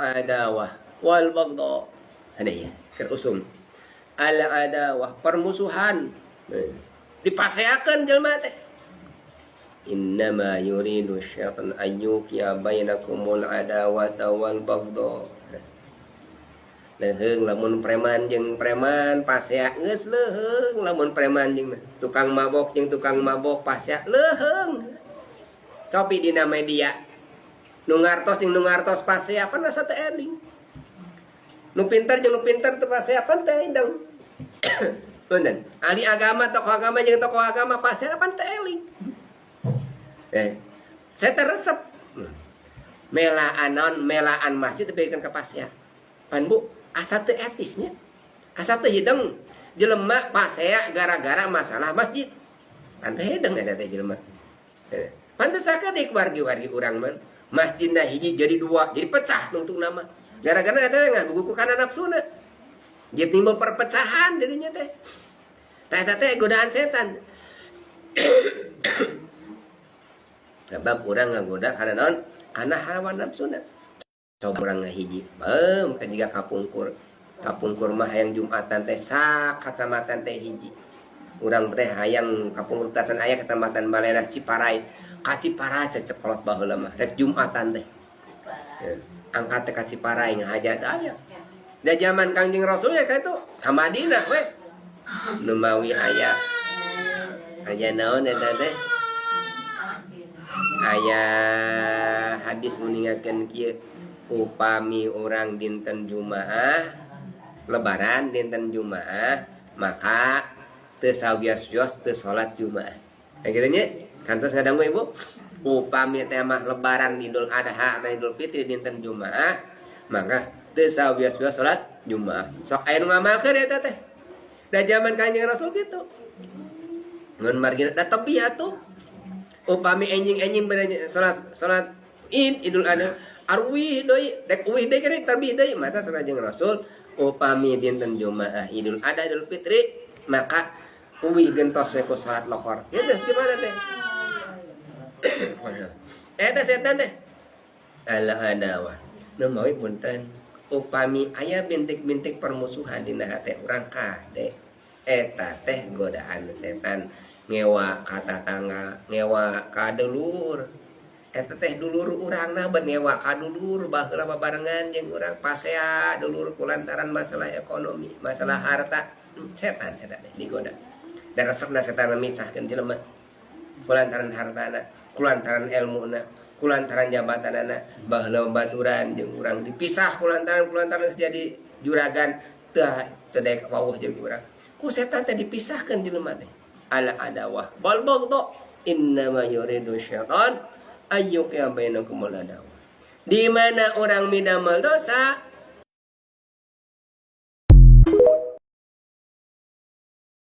Adawah wal baghdha. Ada ya, keur usum. Al adawah, permusuhan. Dipaseakeun jelema teh. Innama yuridu syaitan ayyuqiya bainakumul adawata wal baghdha. Leuheung lamun preman jeung preman pasea geus leuheung, lamun preman jeung tukang mabok jeung tukang mabok pasea leuheung. Copi dina media. Nu ngartos jeung nu ngartos pasea pan asa teu eling. Nu pinter jeung nu pinter teu pasea pan teu hideng. Punten. Ahli agama, tokoh agama jeung tokoh agama pasea pan teu eling. Saya teresep. Melaan naon, melaan masjid teu ka pasea. Pan Bu, asa teu etisnya. Asa teu hideng jelema pasea gara-gara masalah masjid. Pan teu hideng eta teh jelema. Pantes sakedik wargi-wargi urang mah. Masjidna hiji jadi dua, jadi pecah nungtung nama. Gara-gara eta ngagugu kana nafsuna. Jadi timbul perpecahan dirinya teh. Tah eta teh godaan setan. Sebab urang ngagoda kana naon? Kana hawa nafsuna. Coba urang ngahiji. Beuh, ka jiga kapungkur. Kapungkur mah hayang Jumatan teh sak kacamatan teh hiji. Urang teh hayang kapungkur tasan aya kecamatan Balena Ciparai. Ka Ciparai cekolot baheula mah rek Jumatan teh. Angkat teh ka Ciparai ngahajat aya. Da zaman Kangjeng Rasul ya ka itu ka Madinah we. Nu mawi aya aya naon eta teh? Aya hadis nguningakeun kieu, upami urang dinten Jumaah lebaran dinten Jumaah maka teu sawios-wios teu salat Jumaah. Nah kitu nya kantos ngadangu Ibu. Upami teh mah lebaran Idul Adha atau Idul Fitri dinten Jumaah maka teu sawios-wios salat Jumaah. Sok aya nu ngamalkeun eta teh. Da zaman Kanjeng Rasul kitu. Ngan margina da tepi atuh. Upami enjing-enjing bade salat salat Id Idul Adha arwih deui rek uwih deui kana tarbih deui mata sanajeng Rasul upami dinten Jumaah Idul Adha Idul Fitri maka uwih gentos we ku salat lohor. Gitu gimana teh? Eta setan teh. Ala adawah. Nu mawi punten upami aya bintik-bintik permusuhan dina hate urang kade. Eta teh godaan setan ngewa ka tatangga, ngewa ka dulur. Eta teh dulur urangna bet ngewa ka dulur baheula babarengan jeung urang pasea dulur kulantaran masalah ekonomi, masalah harta. Setan eta teh digoda. Dan resepna setan misahkeun jelema kulantaran hartana, kulantaran elmuna, kulantaran jabatanana, baheula baturan jeung urang dipisah kulantaran kulantaran geus jadi juragan teu teu daek wawuh jeung urang. Ku setan teh dipisahkeun jelema teh. Ala adawah wal baghdha innama yuridu syaitan ayyuqiya bainakumul adawah. Di mana orang midamel dosa